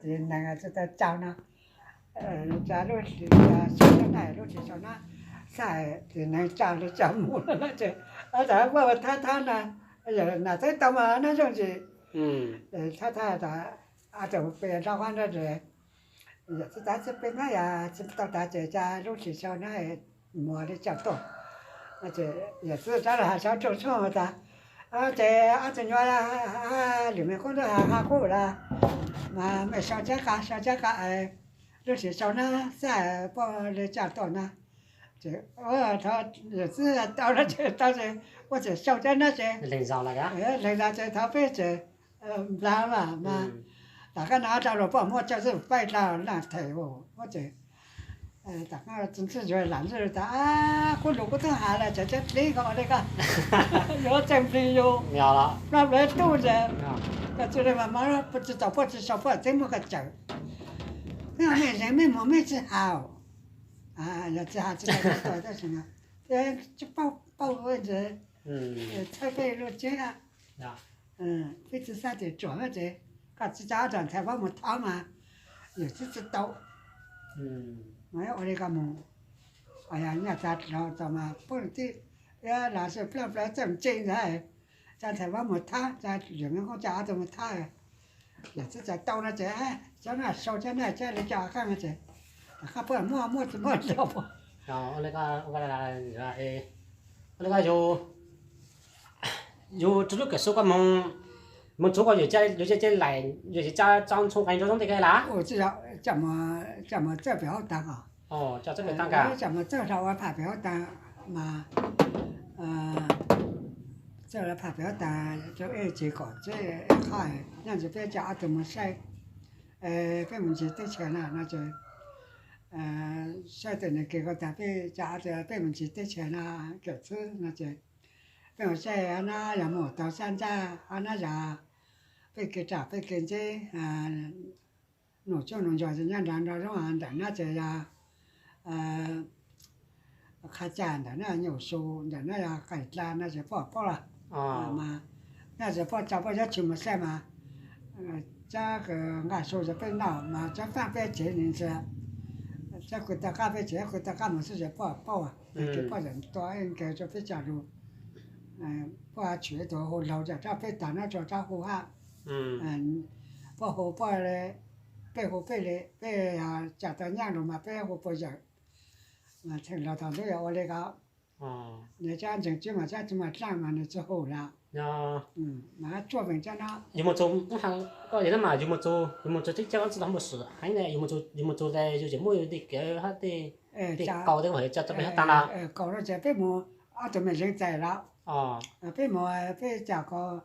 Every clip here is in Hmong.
Txiv nees tsis tau tsaug no, lub hlis sau na, lub hlis sau na, xaj txiv nees tsaug li tsaug mus no ces, tas muaj thab thab na, nam txeeb tau mas nab zoo ntsis, thab thab tas, a, tus pem hlob qab nrab, yawm txiv tas tsis pem na, yog tsis tau tas ces cas lub hlis sau na, mus li tsaug tuaj. Yawm txiv rov los hais sau rau tshuaj tas, ces ob tug nyuam lwm me qub ntuj ha qub lawm, mas mej sau tsav qa, sau tsav qa, lub hlis sau na, xaj poj li tsaug tuaj na. Ces yawm txiv tau no ces tau ces ua tseem sau tsav na ces, lees zog ces thov peb tseem nplawg mas, mas, tom qab no rau los poj muaj coj xwb paib dlha na them muab ces, tom qab txiv ntxwj yuav lam ntxwj tas, qub lus kuv twb has lawm tseem tseem plig nkaus li ko, yuav tseem plig yus, plab plawv tub ntawd, koj txwj li mas tsis tau poj tsis sau poj txeeb muab koj cawm. Mej zeem mej mus mej tsis has, yog tsis has tsis tau tab sis no, tsis paub paub ntawd, txhawb peb lub tsev, peb tsis xav tias ruam ces, koj tsis tau rau ntxhais vab mus thov mas, yawm txiv tsis tau, mas ua li ko mus, yog nyaj tag los txog mas poj tib, los sis plab plawv txawj ntse ntawd, rau ntxhais vab mus thab, lwm me qub rau ob tug mus thab, yawm txiv tsis tau no ces, cov no sau cov no cov li cov qab no ces, tom qab poj muaj muaj tsis muaj los, ua li ko, yus rau lub kawm xu koj moog, moog tsuav koj yus, yus ca ca lais, yus ca tso ntshoo qees rau zoo tej ke lawm. Coj mus txawj pem hauv taag, coj mus txawj hlo ua pham pem hauv taag mas, txawj ua pham pem hauv taag rau ej tsev kom tseeb ej qhov, nyob ntsis peb coj ob tug mus saib, peb mus ntsis teb chaws na no ces, saib tej neeg kws ko taag peb coj ob tug peb mus ntsis teb chaws no kawm xwb no ces, peb mus saib na yog mus tau sab ntsab, na yog peb kev raj peb kev nceb, num tsuab num ntsuag nyob nrad nrog zoo ntawm na ces yog qhov cag ntawm na nyuj su ntawm na yog qaim dla no ces poj paub los, mas nyob ces poj tso poj yuav tshwm mus saib mas, cov kws nqa su rau peb noj mas cov faaj peb tsev ne ntsia, cov kws tau qab peb tsev kws tau qab mus xwb ces poj paub, ces poj tseem tua nkawd rau peb coj lug, poj tshwm tus hu laug rau peb taag no rau rov hu hab, poj hu poj, peb hu peb li, peb yog coj tau nyaab lug mas peb hu puas yawm, mas txheej laug thaum ntawd yog ua li ko. Nws cov ntseeg tswb mas cov tsis muaj dlaab mas nws tsis hu lawm. Mas tsuaj veeg cov no. Yus mus txug, koj yog na mas yus mus txug, yus mus txug teb chaws tsis tau mus swm heev ne, yus mus txug, yus mus txug tas yus tseem muaj yus tej kev hab tej, tej kaus tej hab tso rau peb hab taag lawm. Kaus no ces peb mus, ob tug mej zeej txais lawm. Peb mus peb coj kaus,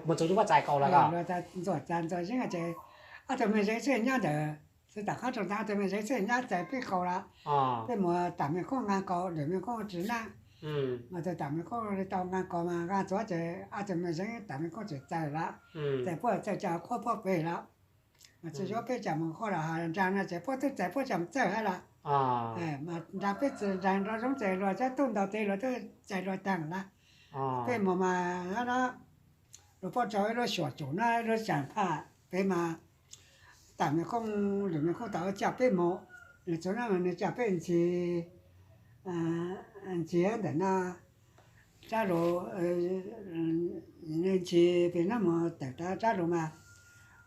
mus txug yus muab txais kaus lawm, luag tas ntxuam txais ntxuam zeeb ces ob tug mej zeej txhij nyob ntawd, txhij tom qab rau ntawd ob tug mej zeej txhij nyob txais peb kaus lawm. Peb mus tam mej koob nqaa kaus, lwm mej koob tsis nab, mas tus tam mej koob li tau nqaa kaus mas nqaa txuav ces ob tug mej zeej tam mej koob tseem txais lawm, txais puab txais cov khuab puab pem lawm. Mas tsis yuav peb coj mus khuab lawm, nraag no ces puab twb txais puab coj mus txawj hab lawm. Mas nraag peb txhij nraag nrov zoov ces luag cov tub ntaus tes luag twb txais luag taag lawm. Peb mus mas hab no, luag puab rau ib lub suam tsum no ib lub saam phaj pem mas, tam mej koob lwm mej koob tau coj peb mus, nws txug no mas nws coj peb ncig, ncig ntawm no, rab lug, ncig pem no mus tawm rau rab lug mas,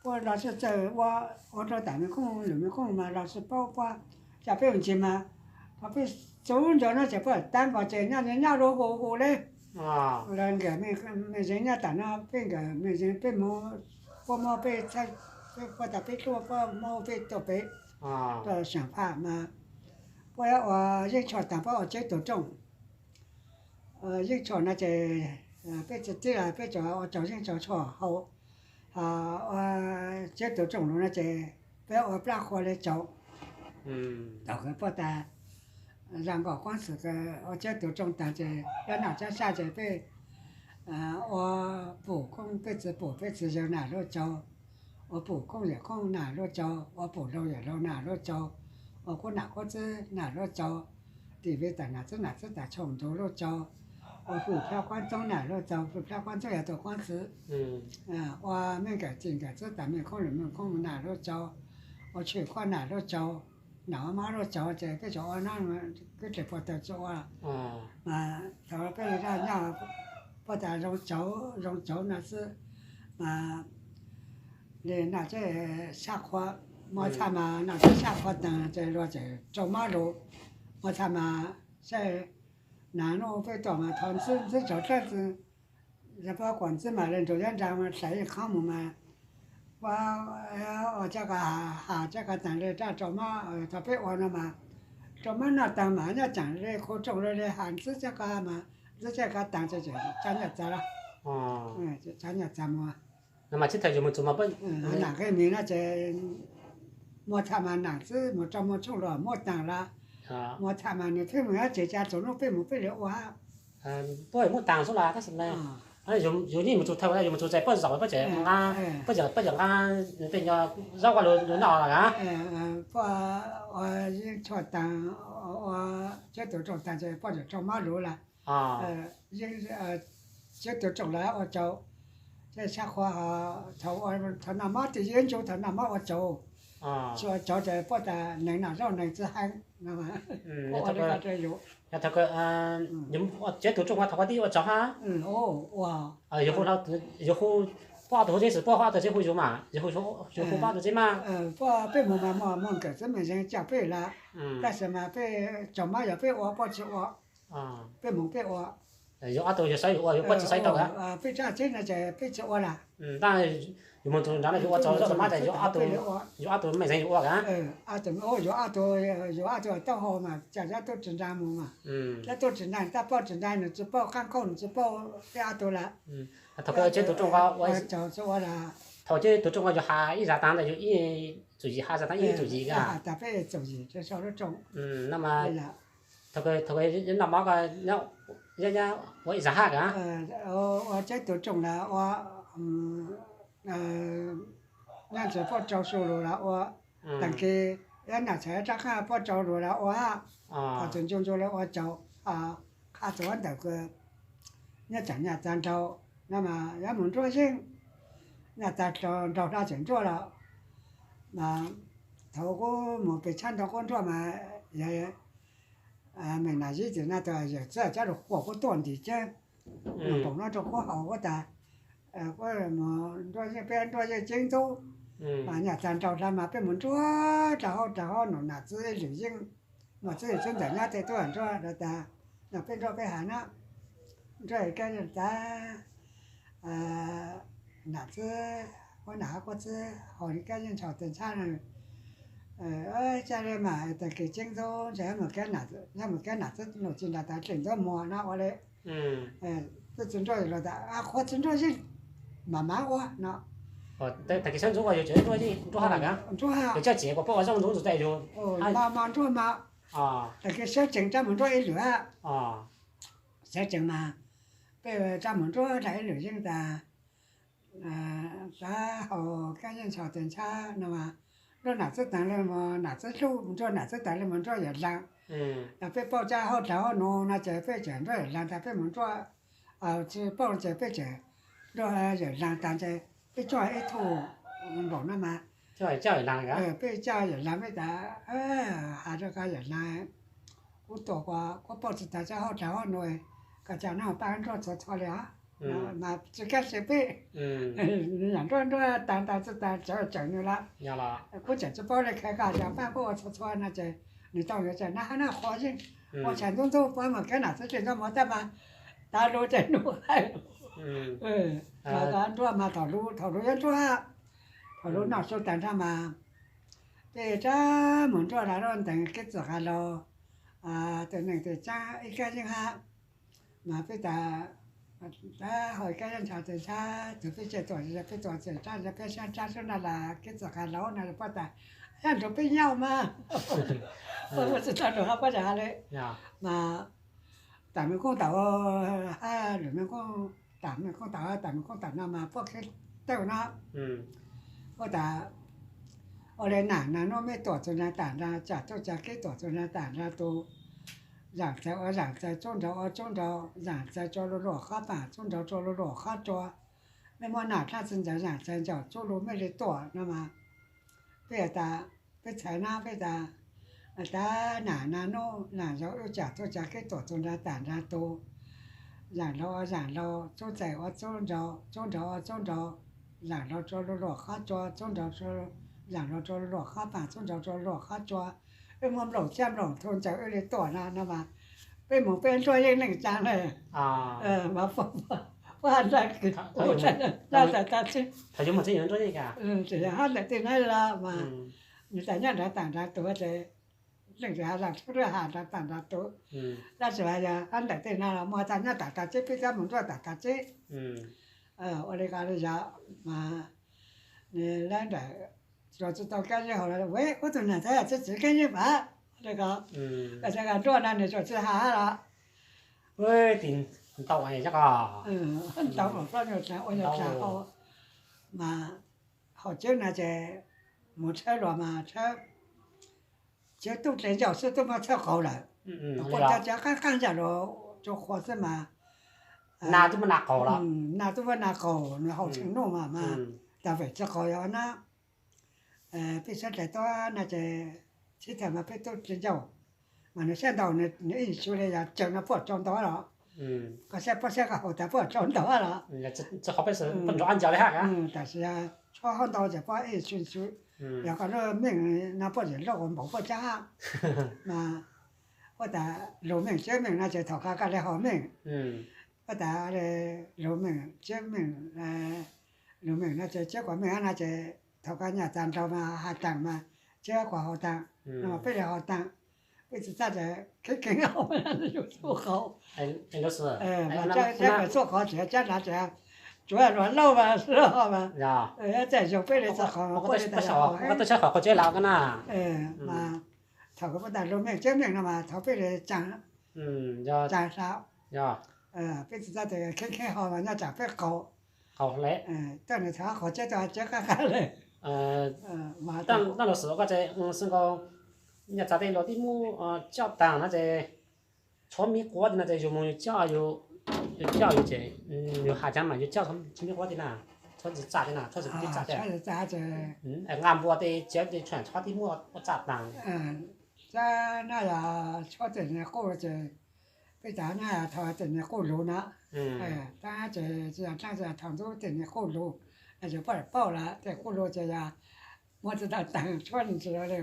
puab los sib txawj ua, ua rau tam mej koob lwm mej koob mas los sib paub puab, coj peb mus ncig mas, thaum peb txug ntawm no ces puab taag nkaus ces nyob nyob lub hu hu le, lawv nkawd mej zeej nyob tam no peb nkawd mej zeej peb mus, puab muab peb txhawb, puab tas peb hlub puab muab peb tuaj pem, tuaj saam phaj mas, puab ua yeeb tshuaj taag puab ua tseb tug rooj. Yeeb tshuaj no ces peb txhij txhij peb tsuas ua tsaug yeeb tsaug tshuaj hau, ua tseb tug rooj lug no ces peb ua plab qhua li tsaug. Thaum kawg puab tas zaj nkauj qoob xwm kawg ua tseb tug rooj taag ces peb noj tsab sab ces peb ua pum koob peb txiv pum peb txiv yawg nam lub tsaug, ua pum koob yawm koob nam lub tsaug, ua pum laug yawm laug nam lub tsaug, ua qub nam qub txwb nam lub tsaug, tim viv tam nam txwb nam txwb tam tshooj ntug lub tsaug, Ua fwm plab quab ntxoob nam luj tsaug, fwm plab quab ntxoob yog tus quab txwv. Ua mej nkawm txim nkawm txwb tas mej khoob lwm mej khoob nam luj tsaug, ua tshwm khuab nam luj tsaug, nam ua mab luj tsaug ces peb tsuas ua no, kwv tij puag tawg tsis ua. Mas thaum peb zaj nyob puag ta zoo tsaug zoo tsaug no xwb. Mas li no ces sab qhua, muaj txhaj mas no ces sab qhua taag ces luag tseem rau mab lug, muaj txhaj mas saib. Nas nuj peb tuaj mas thov ntxwb ntxwb tsaug dlawb, yog puab kuas ntxwb mas le nrug yab nraag mas hlais yeej qhov mus mas puab ua caj qas has caj qas taag le raj rau mab, thaum peb ua no mas rau mab noj taag mas nyob tseem le khu rooj le le has ntxwb caj qas mas ntxwb caj qas taag ces txhob nyaj txag lawm, txhob nyaj txag mus. Nam qe mis no ces muaj txhaj mas nam xwb mus rau muaj tshooj luag muab taag lawm, muaj txhaj mas nws pheej mus dab tsi cas txhua nub peb mus peb le ua. Puab muab taag xwb los tab sis yus yeej mus txug thaum yus mus txug txais puab zaum puab tseem nqa, puab tseem nqa tej nyuag zaub qua lug noj los a. Puab ua yeej tshuaj taag, ua cov tus rooj taag ces puab tseem rau mab lug lawm. Yeej cov tus rooj lawm ua tsaug, tej sab qhua thaum noj mab tej yeej ntsug thaum noj mab ua tsaug, tsis ua tsaug ces puab tas neeg noj zaub neeg txwv heev. Yog thaum cov tus rooj ua thaum qhov tib ua tsaug hab, yus hu, puab ob tug hu tseeb xwb, puab ob tug tseeb hu yus mas, yus hu puab ob tug tseeb mas. Puab peb mus mas muaj muaj nkawm txwv mej zeeg coj peb lawm, tab sis mas peb tsaug mab yog peb ua puab tsis ua, peb mus peb ua. Yus ob tug yus saib yus ua yus puab tsis saib rau. Peb tsav tseeb no ces peb tsis ua lawm. Tab yus mus txug nrad no yus ua tsaug zaub tsaug mab ces yus ob tug mej zeeg yus ua. Yus ob tug taub hau mas cas yog tub tsis nraag mus mas, yog tub tsis nraag tab paub tsis nraag nws tsis paub qaab khaub nws tsis paub peb ob tug lawm. Thaum cov tus rooj ua, thaum cov tus rooj ua yus has ib zag taag ntawd yus ib txuj yim has zag taag ib txuj yim, has tas peb txuj yim rau lub rooj. Thaum noj mab ko, ua ib zag hab ka, ua cov tus rooj lawm ua, nyob ntawm puab rau su lug lawm ua, taag kis ib nam txhais rab qaab puab rau lug lawm ua, thaum txug ncu ncu lawm ua tsaug, qha txug ntawm kws nyob tseem nyaj txag nraug no mas yuav mus nruab yeej, nyaj txag nraug dlaab tseem nruab lawm. Mas thaum kuv mus pem tshab nraug kuv nruab mas yog mej nam yib tim no tas yawm txiv cov lug quas kuv tuaj ntim ceeb, npaum no rau kuv haus kuv tas, kuv mus nruab yeej peb nruab yeej ceeb ntxub, mas nyaj txag nraug dlaab mas peb mus nruab rau hauv rau hauv num nam txiv ib lwm yeej, muaj txiv ib txiv ntxawm nyob tej tub nruab lawm tas, no peb nruab peb has na, nruab kab yeej tas, nam txiv, kuv nam hab kuv txiv haus li kab yeej ntshaus tes ntshab na, ca le mas tag kis ceeb ntxub ntshe yuav mus kab nam txiv num tsis nrag tas dleej ntxuav muag no ua le. Tub txiv nruab lug tas, qhua txiv nruab yeej mam mam ua no. Tag kis sawv ntxov ua yus tseem nruab yeej nruab hab lawm, nruab hab, yus coj tsev kuas puab ua zaub ntxuv ntxuv tas yus mas mas nruab mas, tag kis sawv tsees rab mus nruab ib lwm hab, sawv tsees mas peb rab mus nruab dlaag ib lwm yeej tas, xav haus kab yeej ntshaus tes ntshab no mas, nruab nam txiv taag le mus nam txiv hlub, nruab nam txiv taag le mus nruab yawm laag. Peb paub cov hauj dlaag hauj nus no ces peb tseem nruab yawm laag tas peb mus nruab, tsis paub ces peb tseem nruab yawm laag tas ces peb coj ib tug npaum no mas, peb coj yawm laag peb tas, has rau koj yawm laag, kuv tuaj kuas kuv paub tsis taag cov hauj dlaag hauj nus, koj coj nws paab nruab txhua txhua le os. Mas tsis kab se peb, nws yog nruab nruab taag tas txij tas tseem tseem nws lawm, kuv tseem tsis paub le khaws koj coj paab kuv ua txhua txhua no ces nws tau yuav tseem na hab na qhua yeej ua tshais ntxub ntxub puab mus kab nam txiv dleej ntxuav muag tab mas tav lug ces nug hais lug. Mas tav nruab mas thaum lug thaum lug yuav nruab, thaum lug noj su taag nrho mas peb rab mus nruab lawm lub ntees kev txwm qas laug, tus neeg tes tsaab ib kab yeej hab, mas peb tas, tab hau ib kab yeej ntshaus tes ntshab tug peb tseg tuam peb tuam txem rab peb sab rab sub na las kev txwm qas laug na puab tas, yog nrug peb nyob mas, puab tsis tau nrug hab puab tseem has le. Mas tam me koob tam hab lwm me koob, tam me koob tam hab tam me koob tam no mas puab khib tawg no, puab tas, ua le nam no nub mej tuam txug nraag tam nraag, tsam tuaj tsam kev tuam txug nraag tam nraag tus, zaam txais ua zaam txais, tsub nrau ua tsub nrau, zaam txais tsua lug luam qhab paam, tsub nrau tsua lug luam qhab tsua. Mej muab nam dlaab tsi ntxawm zaam txais ntsaum tsub lug mej le tuaj no mas, peb tas, peb txhais nab peb tas, tas nam nas nub nam yau wb caam tuaj caag keb tuam tug nrag tam nrag tug, zaam laug ua zaam laug, tsub txais ua tsub nrau, tsub nrau ua tsub nrau, zaam laug tsua lug luam qhab tsua, tsub nrau, zaam laug tsua lug luam qhab paam, tsub nrau tsua lug luam qhab tsua. Wb muab nploom xyaab nploom tug ntxawm wb le tuaj na no mas, peb moog peb nruab yeej neej tsaa le. Mas puab hab nrab kws, thaum yuav moog txij yuav nruab yeej, tsis yog hab ntawm tej nab los mas, nwg tas nyob nrad tam nrad tug ces, leej twg has zaam tub lub has nrad tam nrad tug, tab sis mas yog hab ntawm tej nab los muaj tag nyob tam tag tsib, peb cab moog nruab tam tag tsib. Ua le ko le yog mas, nwg lawv ntawm tsuas tsi tau kab yeeb haus los, ub, tug nam txhab tsi txiv kab yeeb paab le ko, nruab na nwg tsuas tsi has hab los, ntau, ntau plaub nyuag dlaag ua nyuag dlaag hau, mas haus tseb na ces moog tshawb luas mas tshawb, tsi tub dle ncauj xwb tub muab tshawb qaug lawm. Quaj cov tsi qaab qaab ncaj luas tsua qhua xwb mas, nas tub muab nas qaug, nwg haus tsheej nuj mas mas, tas vem tsi qaug yog nab, peb sab dlais tuab na ces, txhib thaum mas peb tub dle ncauj, mas nwg sab ntaus nwg ib xyu le yog tsaws no puab tsau ntau los, koj saib puab saib koj haus tas puab tsau ntau los, tam sis tshuab hab ntau ces puab ib xyu xyu, yog koj lub meej no puab zem loj ua npaum puab tsab, mas puab tas lug meej tseb meej no ces thaum koj koj le haus meej, puab tas lug meej tseb meej, lug meej no ces tseb kuas meej no ces thaum koj nyaj txag nraug mas has taag mas tseb kuas haus taag, no mas peb le haus taag, peb tsi txhaj tas kheev kheev haus yug txuj qhov, tsab tsab tsua qhov tsi tsab nrad tsi, tsuav luag lauj mas, txaj yug peb le txuj qhov, thaum koj puab tas lug meej tseb meej no mas thaum peb le tsaa, tsaa hla, peb tsi txhaj tas kheev kheev haus mas nyob tsaam peb qaug, tuab nwg txhaj qaug tseb tuaj tseb qaab qaab le. Mas naj lug xwm koj ces xwb nkaus, nyaj txag tej luag tib muab coj taag no ces, tshuab mib quab tej no ces yug moog yug coj, yug coj yug ces, yug has caag mas yug coj tshuab mib quab tej na, tshuab ntsis txaj tej na, tshuab ntsis txaj tej, nqaj npua tej tsiav tej tshuab tib muab ua txaj taag. Tab na yog tshuab tej niag quj ces, peb tas na thaum tej niag quj lug na, tab ces tsi yog dlaab tsi, thaum ntxub tej niag quj lug, yog puab paub lawm tej quj lug ces yog muab tsi tau taag tshuab ntsis le.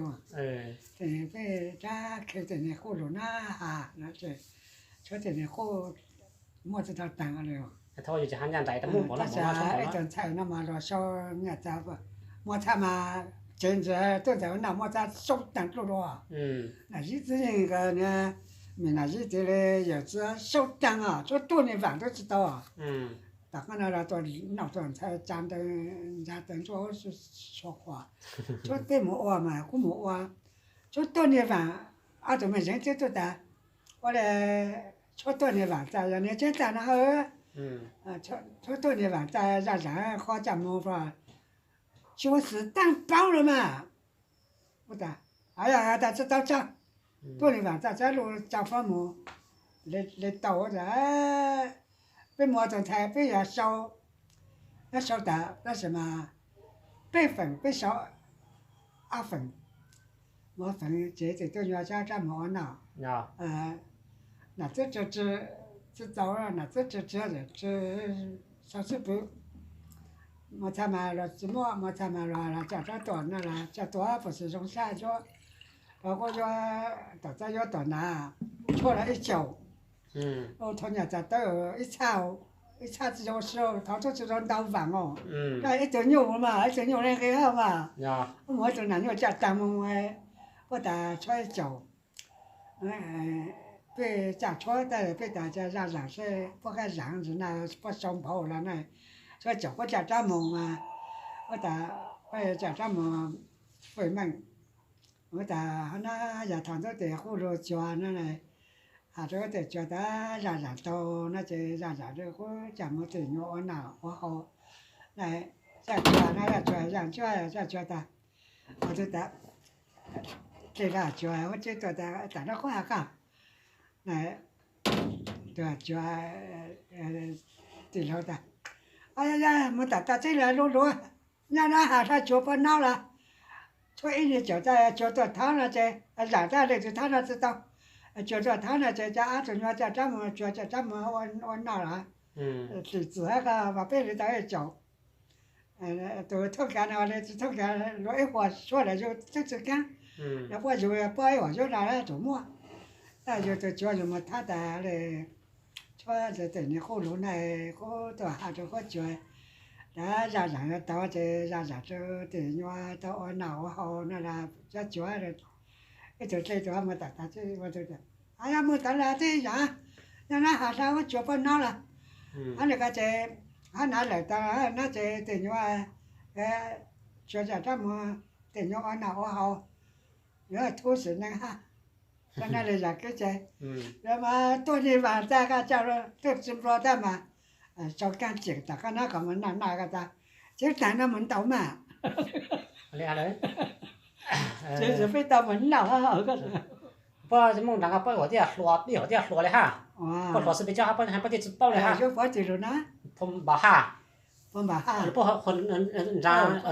Peb rab kheev tej niag quj lug na has no ces tshuab tej niag quj muab tsi tau taag le. Tab sis ib tug ntxhais no mas luag sau nyaj txag, muab txhaj mas tsev ntsis tuaj ntxawm na muab txhaj sau taag dlua dlua. Nam zib txiv yeej, me nam zib txiv le yawm txiv sau taag os, tshuab tuab niag vaam tub tsi tau. Tom qab no los tuaj noj tuaj ntxhais tsa ntawv ntsa taw ntsuab sua quas, tshuab peb mus ua mas kuv mus ua, tshuab tuab niag vaam, ob tug me zeev txib tuaj tas, ua le tshuab tuab niag vaam tas yog niag tseeb tas no hawb, tshuab tuab niag vaam tas zaj zaam qhov caj moog, tsuas xwm taab paub le mas. Ua tas, tas tsi tau tsa, tuab niag vaam tas tsa lug tsa fab mus le tau. Peb mus ua tug ntxhais peb yog sau, peb sau tas tab sis mas peb feem peb sau ob feem, mus feem ces tes tuaj nyuag sab rab moog ua noj. Nam txwb tsi tsi, txwb tau nam txwb tsi tsi, sau sib pwg. Muab txhaj mas los tsis muab, muab txhaj mas los los coj rab tuam no los coj tuam puas tsis zoo sab ntsuab. Los kuj yuav tom txaj yuav tom nav, tshuab los ib caum. Thaum nyaj txag tawb ib txhab, ib txhab tsis zoo sib, thaum tub tsis zoo ntau vaam os. Ib tug nyuj mas ib tug nyuj le nqi hab mas, mus ib tug nam nyuj caj taag mus, puab tas tshuab ib caum. Peb caj tshuab tab peb tas zaj zaam seb puab qab zaam ntsis na, puab sau npaum los na, tshuab caum puab caj rab moog mas, puab tas, caj rab moog fwj meej. Puab tas ho na yog thaum ntxub tes quj lug cuag no, has rua tes cuag tas zaj zaam tau no ces zaj zaam le quj caj moog tes nyuag ua nam ua haus. Zaj cuag no zaj cuag zaj ntsuab zaj cuag tas, ua tug tas, tes zaj cuag huab tsev tuaj tas, tas nraub qaum has qab, Tus tij laug tas, yog mus tom tag txij lawm lub luav, nyob nab has sab cuav poj nob lawm, tshuav ib niag caum tas cuav tuaj thab no ces, zam tab leej twg thab no tsis tau, cuav tuaj thab no ces cov ab tug nyuam coj rab mus, cuav coj rab mus ua noj lawm. Lim txim hab mas peb li tau ib caum. Tus thoob kav no li tsis thoob kav, luag ib huam suab lawm yus twb tsis kaab, yog puab yus puab ib huam suab no tsuas muaj. Tab yus tus cuav yus mus thab tas li, tshuav tej niag qub luav na, qub tuaj has rau qub cuav, tas zaj zam tau ces zaj zam rau tej nyuam tau ua noj ua haus no las cov cuav. Ib tug dlej tus mus tom tag txij, ua tus tias, yog mus tom tag txij zam, nyob nab has sab ua cuav poj nob lawm. Hab li ko ces, hab nav lawm tas nab ces tej nyuam, cuav zam rab mus, tej nyuam ua noj ua haus, yuav thub sim neej hab. Koj nab li zam kev ces, yog mas tuaj ni vas tas koj coj tuaj tsis nplua tab mas, tso kaab cem tom koj nab kom mus noj noj koj tas, tsev taag no mus ntaus mas. Tsev tsev peb tau mus noj. Puab Moob nrad puab ua tiaj hluas, ib ua tiaj hluas li hab. Puab hluas xwb peb coj hab, puab thiaj tsis paub li hab. Yuav pov tsis lug na. Npam Haj, puab nrad,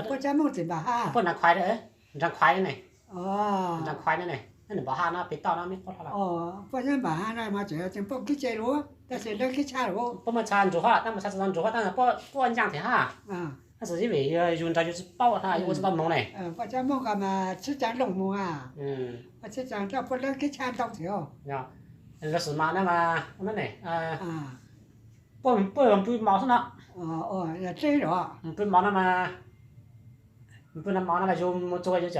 puab cov Moob tim Npam Haj, puab nrad Khuaiv, nrad Khuaiv ne, nrad Khuaiv ne, npam Haj no pem toj no me qhov. Puab nyob Npam Haj no mas tseem paub kib ce lug, tab sis lawv kib tshaj lug. Puab muaj tshaj Nruas Huab, tab mas tshaj tsis tau Nruas Huab, tab puab nyaaj thiab hab. Tab sis ib vim yug nrad yug tsis paub hab, yug ua tsis tau moov ne. Puab cov Moob ko mas tshib caag looj moog a, tshib caag rau puab lawv kib tshaj ntau thiab. Lawv xwm mas no mas ne, puab, puab npw mov xwb no. Npw mov no mas, npw no mov no mas yug mus txug yug,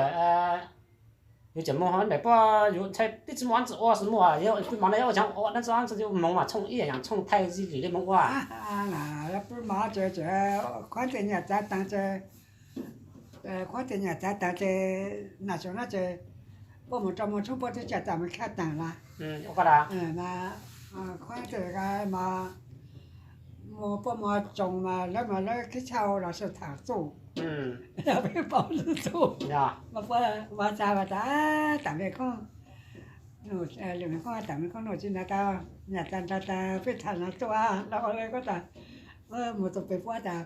yug tseem mus hov ntawm puab, yug ntshai twb tsis muaj dab tsi ua xwb, muaj npw mov no yuav ua tseem ua dab tsi, yug moov mas tshooj ib yaam tshooj thaij zig zim li moov ua. Pw mov ces, ces khuav tej nyuam txav taag ces, khuav tej nyuam txav taag ces nam tsoom no ces puab mus rau mus tshoob puab twb tsa tas mus khab taag lawm. Khuav tej mas, puab mus tsoom mas lawv mas lawv kib tshaj los sib thaam txuj, peb paub txuj mas puab ua txag vas tas, tam me koob, lwm me koob, tam me koob nuj tsis nrag tau, nyam tas nrag tas peb thaam no tuaj los ua le koj tas, mus txug pem puab tas,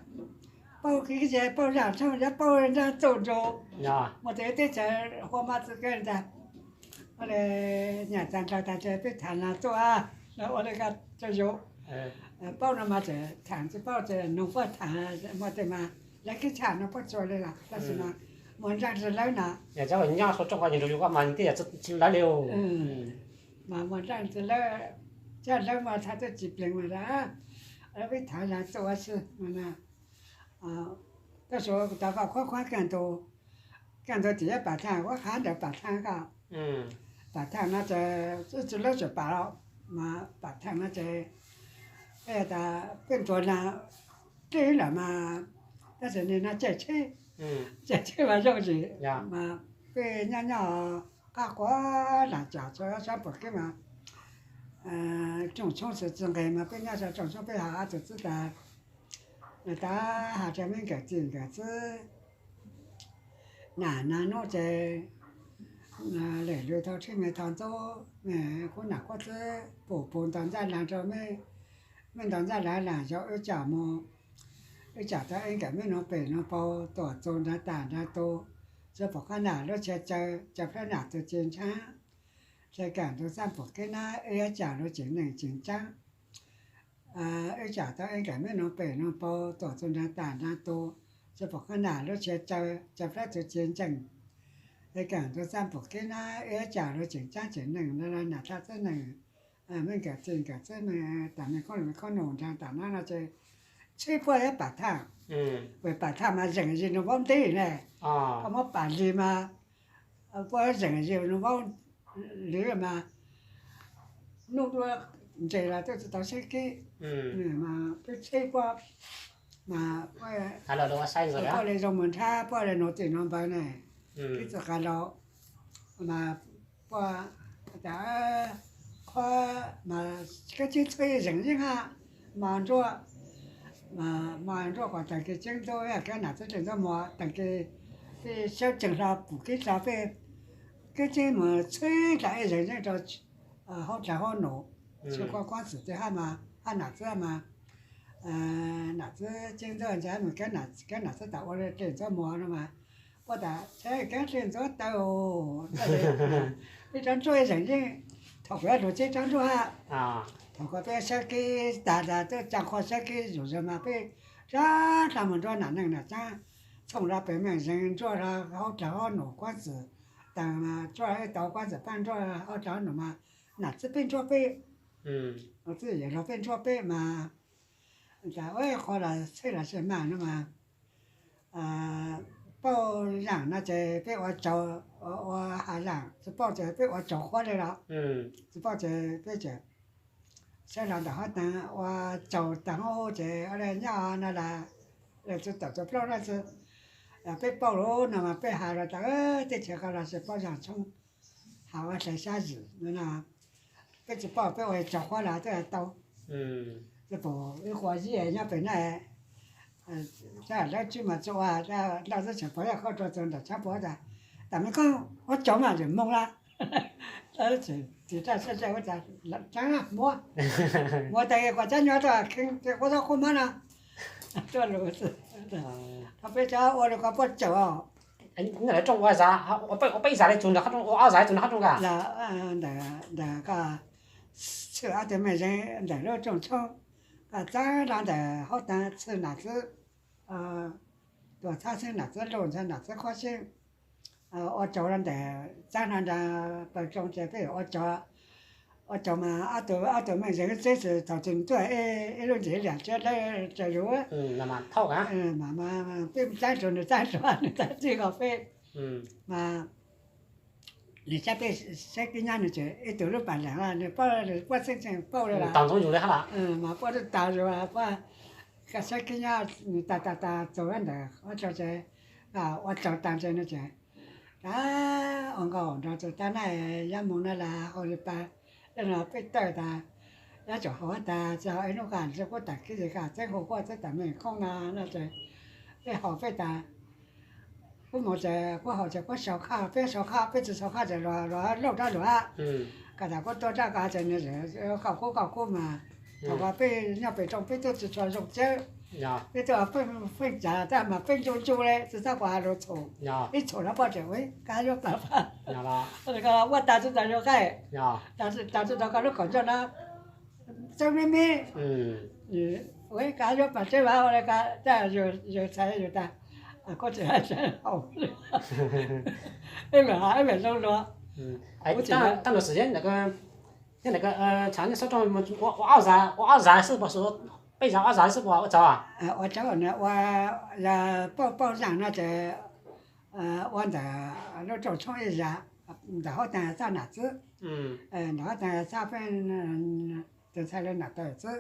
paub kib ces paub zaj tshooj, yog paub zaj txuj nrug, mus txug teb chaws hua mab txwv kawg ntag. Ua le nyam tas nrag tas ces peb thaam no tuaj los ua le koj tsaug zug. Paub no mas tseem thaam, tsis paub ces noog puab thaam, muaj tej mas lawv kib tshaj no puab txua le lawm, tab sis mas muaj nraag tsi lawb no. Yog cov nyob suav tsooj ko nrug yug ko mas tej yam tsi lawb li. Mas muaj nraag tsi lawb, cov lawb mas thaam twb tsis pleeg mas, peb thaam no tuaj ua si mas. Tab sis kuv tas koj khuab khuab kaaj ntug, kaaj ntug tim ib paam thaaj, khuab qhov ntawd paam thaaj ko. Paam thaaj no ces ib tsi lawb tseem paam los, mas paam thaaj no ces peb tas peb ntsuag na dlej lawm mas, tab sis nim no caij tsheb, caij tsheb mas yooj yim mas peb nyob nyob qab quav lam cas txhua sab puam kib mas rooj tshoob xwb tsi nqeg mas peb nyob sab rooj tshoob peb has ob tug txib tas, tas has rua meb nkawm txij nkawm txib, nam nas nub ces lwm lwm tau tsheb me tau ntxub, kuv nam kuv txib pum pum ntaus ntaj laag rua meb, meb ntaus ntaj laag laag yog wb caam mus, wb caam tau ib nkawm meb nuv pem nuv pau tuam txug nraag tas nraag tug, tsi pum qab nam lub tshia caw, caw plab nam tug ci ntshaab, tsi kaam nrug txaaj pum kib nab, wb yuav caam lug ceev neeg ceev tsaab. Wb caam tau ib nkawm meb nuv pem nuv pau tuam txug nraag tas nraag tug, tsi pum qab nam lub tshia caw, caw plab tug ci ntseeg, tsi kaam nrug txaaj pum kib nab, wb yuav caam lug ceev tsaab ceev neeg, nam txhaj txib neeg, meb nkawm txij nkawm txib neeg, tas me koob lug me koob nuj nraag tas nab no ces tsheb puab yuav paam thaaj, paam thaaj mas zeem zig nuj vaub nteb ne, koj muab paam lig mas puab zeem zig nuj vaub lig mas nuj dua ntses los twb tsi tau sib kib, mas peb tsheb puab mas puab le zoo mus nrhav, puab le nuv tim nuv npawg ne, peb txij qas laug mas puab tas qhuab mas kab tsib txhua zeem yeej hab, mos nruab, mos nruab kom taag kis tseeb ntub, kab nam txhua tseem ntub mos taag kis peb sawb tseeg hlo pum kib hlo peb, kab tsib mus txhua dlaag ib zeem yeej rua haub dlaag haub num, tsi quaj quab txim tej hab mas, hab nam txwb mas, nam txwb ceeb ntxawg ntshe mus keeb nam txwb tas ua dlej ntxuab muag no mas, quaj tas tsheb keeb dlej ntxuab taw, peb tsob ntsuab yeej zeem yeej, thaum kuv yuav lug tsheb tsob ntsuab hab, thaum ko peb sab kib tag tas twb tsaa qhua sab kib zuj zus mas peb tsaab dlaag mus nruab nam neeg nam tsaab, txhooj dlaag pem meej zeeg nruab dlaag haub dlaag haub num quab txim, taag mas tsuaj ib tau quab txim paab nruab haub dlaag haub num mas nam txwb peb ntsuab peb, txwb yawm laug peb ntsuab peb mas, tas ua qhov los txhij los sis mas no mas, pauj zaam no ces peb ua tsaug, ua has zaam, tsi pauj ces peb ua tsaug qhuab le los, tsi pauj ces peb tseem sawv los ntawm hab taag ua tsaug taag hub ces ua le nyob no las, tsi tawm txug plaub no xwb, peb pauj lug no mas peb has los tas teb chaws ko los sis pauj zaam tshoob, has ua dlej sab zim no, peb tsi pauj peb ua tsaug qhuab los twb tau. Tsi pum ib qhua zib nyob pem na, sab lawv tswb mas tsi ua, ntau xwb tseem pom yaj khaub rua txug ntawm tshab puab tas, tas me koj ua tsaug mas yawm moog lawm. Tsis raj sab zaj ua tas, muab, muab tas kuas tsab nyuag tuaj kheej ces ua tau qhua mab no. Tuaj lug, thaum peb cov ua rua koj puab tsaug os. Lawv rooj ua zag, ua peb zag le txug ntawm qhov rooj, ua ob zag le txug ntawm qhov rooj kag. Ntawm ko, txhwj ob tug mej zeeg ntawm lub rooj tshoob, ko txaab rau ntawm hauv taag txhwj nam txwb, tuam txhab xeeb nam txwb luj ntxhab nam txwb qhuab xeeb, ua tsaug rau ntawm txaab rau nraag pawg tsoo ces peb yuav ua tsaug, ua tsaug mas ob tug, ob tug mej zeeg xwb thaum twg tuaj ib lub ntsis liam tsiab dawb rau yus, peb txaab rua nws txaab rua nws txaab txij ko peb, mas nws txaab peb sab kib nyab nws tseem ib tug lub pam leeg nws paub, nws puab xeeb tseem paub le mas puab lub tag yus, ko sab kib nyab nws tag tag tag txug ntawm ua tsaug ces, ua tsaug taag ces nws tseem, a, ua nkauj nrog txug taag na, yog moog na las hau li pas, yog no peb tawm tas, yog tsaum hau tas txug ib hnub kag tsi kuj tas kib li kag txeeb hu kuaj txeeb tas mej koob na no ces peb hau peb tas, kuv moog ces kuv hau ces kuv sau khaj, peb sau khaj, peb tsi sau khaj ces luag, luag lauj rab luag, ko tas kuv tuaj rab ko ces nws koj kub koj kub mas, thaum ko peb nyob pem rooj peb twb tsi tshua zoo tsawb, peb twb feej cas tab mas peb ncu ncu le tsi txhob kuas lug txhum, ib txhum no poj tseem ua kab yuav pas, ko ua tas tsi tas yuav qaij, tas tsi tas koj lub kaum ncauj no txawb me me, ua kab yuav pas tseb vas ua le ko, tab yus txhais yus tas, kuv tseem hau, ib lwm hau ib lwm zoo luag. Tab lug xwm, yog ntawm ko, tshav nej xob rooj ua ob zag, ua ob zag xwb puas, peb zag ob zag xwb puas ua tsaug? Ua tsaug, ua, yog pauj pauj zaam no ces ua ntawm lub rooj tshoob ib zag, ntawm hauv taag txhaj nam txwb, ntawm hauv taag txhaj peb tus ntxhais le nam tawm txwb,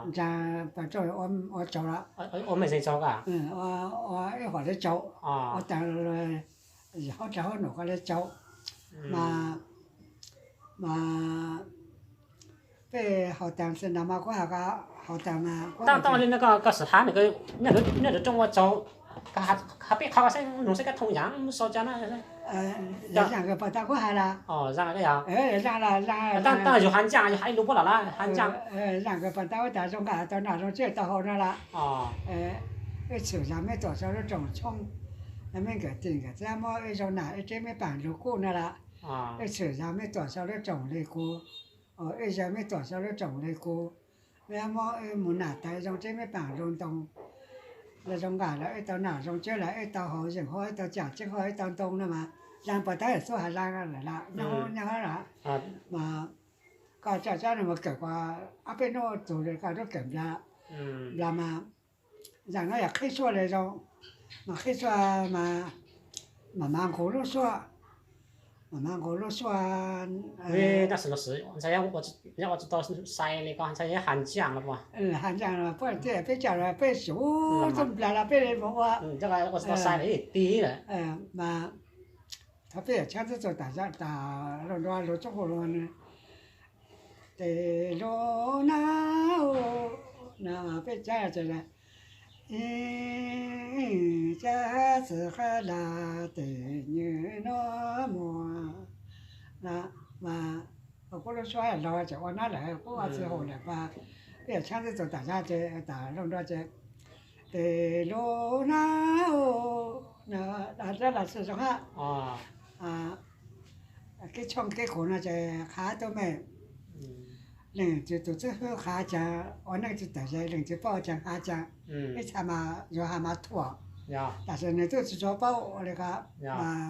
ntsaag pas rooj ua tsaug los, ua ib huam le tsaug, ua taag hauv dlaag hauv num ko le tsaug, mas, mas peb hau taag xwb no mas kuv hau taag mas kuv tau li no ko, koj xwm hab nyob ntawm rooj ua tsaug, hab peb qhov ko xwb, nug xwb koj thoo yaam sau ca na. Zaam kawg pas tas kuv has las, zaam, yog yug has ncaaj, yug has ib lub puab los las has ncaaj, zaam kawg pas tas kuv tas zoo nqaj tau nam zoo tswb tau hau no las. Ib txhum zag mej tuam sau lub rooj tshoob, mej nkawm tim nkawm txab muab ib zoo nam ib reb mej paam lug kub no las. Ib txhum zag mej tuam sau lub rooj le kuv, ib zag mej tuam sau lub rooj le kuv, mej muab mus nam tas zoo tswb mej paam lug ntoo, los zoo nqaj los ib tau nam zoo tswb los ib tau hau yeem hau ib tau caam tseeb hau ib tau ntoo no mas, zaam pas tas xub has zaam lawm las, nyob nyob las, mas koj coj cab no mus kawm kuas ob peb hnub txug le koj lub kawm nplas, nplas mas zaam no yog qhib suab le zoo, mas qhib suab mas, mas mas nqus lub suab, mas mas nqus lub suab. Tab sis los sis ntxhais nyob ua tsi tau sai li ko, ntxhais nyob has ncaaj los puas? Has ncaaj los puab tias peb coj los peb xyuv tub nplas los peb le mus ua, ua tsi tau sai li ti lawm. Mas thaum peb yawm tshaab txub txug tas tas lug nrua lug txuj hu lug, tes lug na, peb tsab tas, ib tsab txhais qab las tes nywj nuav muag, mas Pub lub suab los tseem ua nab lawm, pub ua txiv hum lawm pas, peb yawm tshaab twb txug tam zag ces tas loog dua ces, tes lub nab, dab las tsi zoo hab, kev tshooj kev qus no ces qha tub me, leej twg tus txwb hwb qha caag, ua neej tsi tawm ze leej twg paub caag qha caag, ib txha mas yuav has mas thuam, tam sis nwg tub tsi tshua paub ua le ko, mas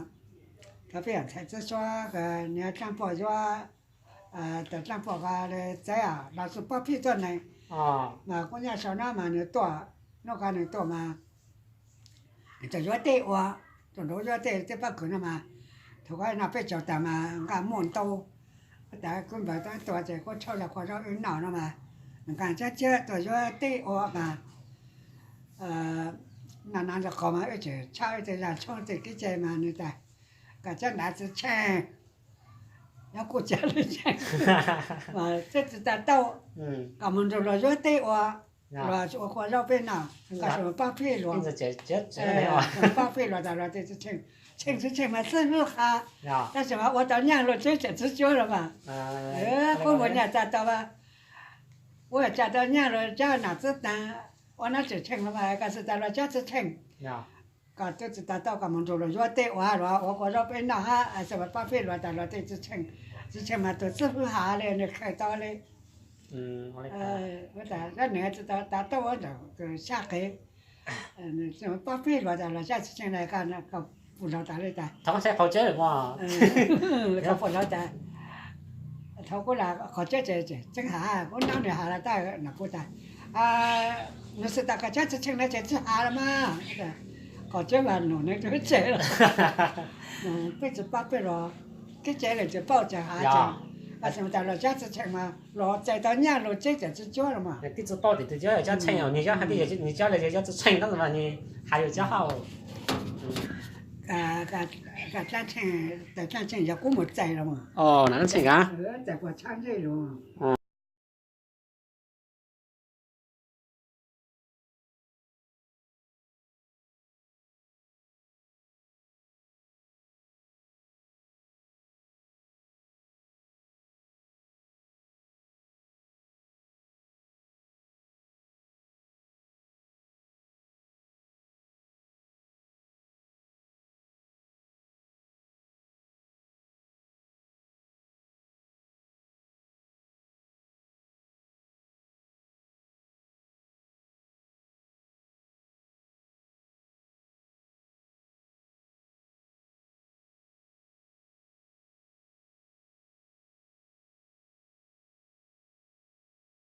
cov peb yawm ntxhais txwb suab, nwg dlaab puaj yuav, tawm dlaab puaj ko le txawv los tsi paub phij tuab neeg, mas kuv nyaj sau nab mas nwg tuaj, nub ko nwg tuaj mas, txawm yuav dlej ua, txawm nrug yuav dlej tej pob kws no mas, thaum ko noj peb caug tag mas nqaj muaj ntau, tas kuv npawg tab tua ces kuv tshauj zog kua zaub ib noj no mas, nws nqaj tsab tshiab tuaj yuav dlej ua mas, noj noj ntawm qhov mas wb tseem tshab wb tej zag tshoob tej kev cai mas nws tas, koj tsab nrad tsi tsheej, nyob kuj tsab tsheej, mas tsi tas tau, koj moog nrug luag yuav dlej ua, luag ua kua zaub peb noj, koj tsi paub phij luag, pab phij luag tas luag tej tsi tsheej, tsheej tsi tsheej mas xib hwb qha, tab sis mas ua tau nyaj luag tseb tseem txwv cuab los mas, kuv npawg nyaj tsa tau, kuv tsa tau nyaj luag tsab nam txwb taag, ua nab tseem tsheej los mas koj tsi tas luag tsab tsi tsheej, koj tub tsi tas tau koj moog nrug luag yuav dlej ua luag ua kua zaub peb noj hab, tsi mas pab phij luag tas luag tej tsi tsheej, tsi tsheej mas tus xib hwb has le nwg khaws tau le, nws tsi tas tau ntawm sab qev, pab phij luag tas luag tsab tsi tsheej le, koj pum luag tas le tas, koj pum luag tas, thaum kuv lam qhov tseb ces tseeb has, kuv nab nwg has los tas, no kuv tas, nws tsi tas koj tsab tsi tsheej le ces tsi has los mas, qhov tseb mas num nwg tug tseg los, peb tsi paub peb los, kev cai le tsi paub tsi has ces, tab sis tas luag tsab tsi tsheej mas luag txais tau nyaj luag tseb tseem txwv cuab los mas, tsi paub tias tus tsab tsheej, nwg cab le yog tsi tsheej tab sis mas nwg has yus tsab hauj, koj dlaab tsheej, tawm dlaab tsheej yog kuv mus txais los mas, txais puas tshab ntsej lug.